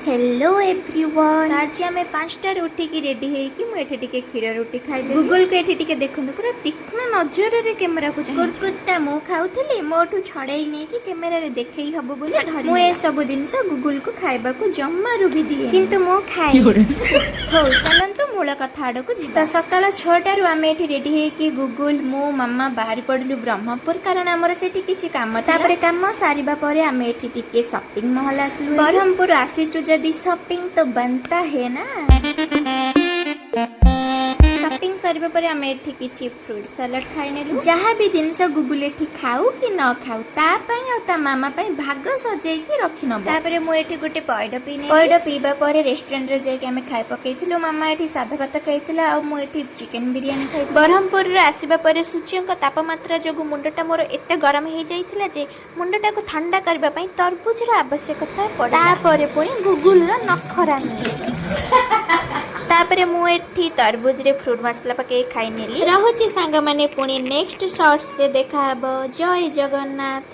Hello everyone, ଆଜି ଆମେ 5ଟାରୁ ଉଠିକି ରେଡି ହେଇକି ମୁଁ ଏଠି ଟିକେ କ୍ଷୀର ରୁଟି ଖାଇଦେଲି। ଗୁଗୁଲକୁ ଏଠି ଟିକେ ଦେଖନ୍ତୁ, ପୁରା ତୀକ୍ଷ୍ଣ ନଜରରେ କ୍ୟାମେରାକୁ। କୁରକୁରଟା ମୁଁ ଖାଉଥିଲି, ମୋଠୁ ଛଡ଼େଇ ନେଇକି କ୍ୟାମେରାରେ ଦେଖେଇ ହବ ବୋଲି ଧରି। ମୁଁ ଏସବୁ ଜିନିଷ ଗୁଗୁଲକୁ ଖାଇବାକୁ ଜମାରୁ ବି ଦିଏ, କିନ୍ତୁ ମୁଁ ଖାଏ। ହଉ, ଚାଲନ୍ତୁ ମୂଳ କଥା ଆଡ଼କୁ ଯିବା। ତ ସକାଳ 6ଟାରୁ ଆମେ ଏଠି ରେଡି ହେଇକି ଗୁଗୁଲ, ମୁଁ, ମାମା ବାହାରି ପଡ଼ିଲୁ ବ୍ରହ୍ମପୁର, କାରଣ ଆମର ସେଠି କିଛି କାମ। ତାପରେ କାମ ସାରିବା ପରେ ଆମେ ଏଠି ଟିକେ ସପିଂ ମହଲ ଆସିଲୁ। ବ୍ରହ୍ମପୁର ଆସିଛୁ ଯଦି ସପିଂ ତ बनता है ନା। ସପିଂ ସରିବା ପରେ ଆମେ ଏଠି କିଛି ଫ୍ରୁଟ୍ ସାଲାଡ୍ ଖାଇନେଲୁ। ଯାହା ବି ଜିନିଷ ଗୁଗୁଲ ଏଠି ଖାଉ କି ନ ଖାଉ, ତା ପାଇଁ ଆଉ ତା ମାମା ପାଇଁ ଭାଗ ସଜେଇକି ରଖିନବ। ତାପରେ ମୁଁ ଏଠି ଗୋଟେ ପଇଡ଼ ପିଇ, ପଇଡ଼ ପିଇବା ପରେ ରେଷ୍ଟୁରାଣ୍ଟରେ ଯାଇକି ଆମେ ଖାଇ ପକେଇଥିଲୁ। ମାମା ଏଠି ସାଧା ଭାତ ଖାଇଥିଲା ଆଉ ମୁଁ ଏଠି ଚିକେନ ବିରିୟାନୀ ଖାଇଥିଲି। ବ୍ରହ୍ମପୁରରୁ ଆସିବା ପରେ ସୂର୍ଯ୍ୟଙ୍କ ତାପମାତ୍ରା ଯୋଗୁଁ ମୁଣ୍ଡଟା ମୋର ଏତେ ଗରମ ହେଇଯାଇଥିଲା ଯେ ମୁଣ୍ଡଟାକୁ ଥଣ୍ଡା କରିବା ପାଇଁ ତରଭୁଜର ଆବଶ୍ୟକତା ପଡେ। ତାପରେ ପୁଣି ଗୁଗୁଲର ନଖରା। ତାପରେ ମୁଁ ଏଠି ତରଭୁଜରେ ଫ୍ରୁଟ୍ ମସଲା ପକେଇ ଖାଇନେଲି। ରହୁଛି ସାଙ୍ଗମାନେ, ପୁଣି ନେକ୍ସଟ ସର୍ଟସରେ ଦେଖାହବ। ଜୟ ଜଗନ୍ନାଥ।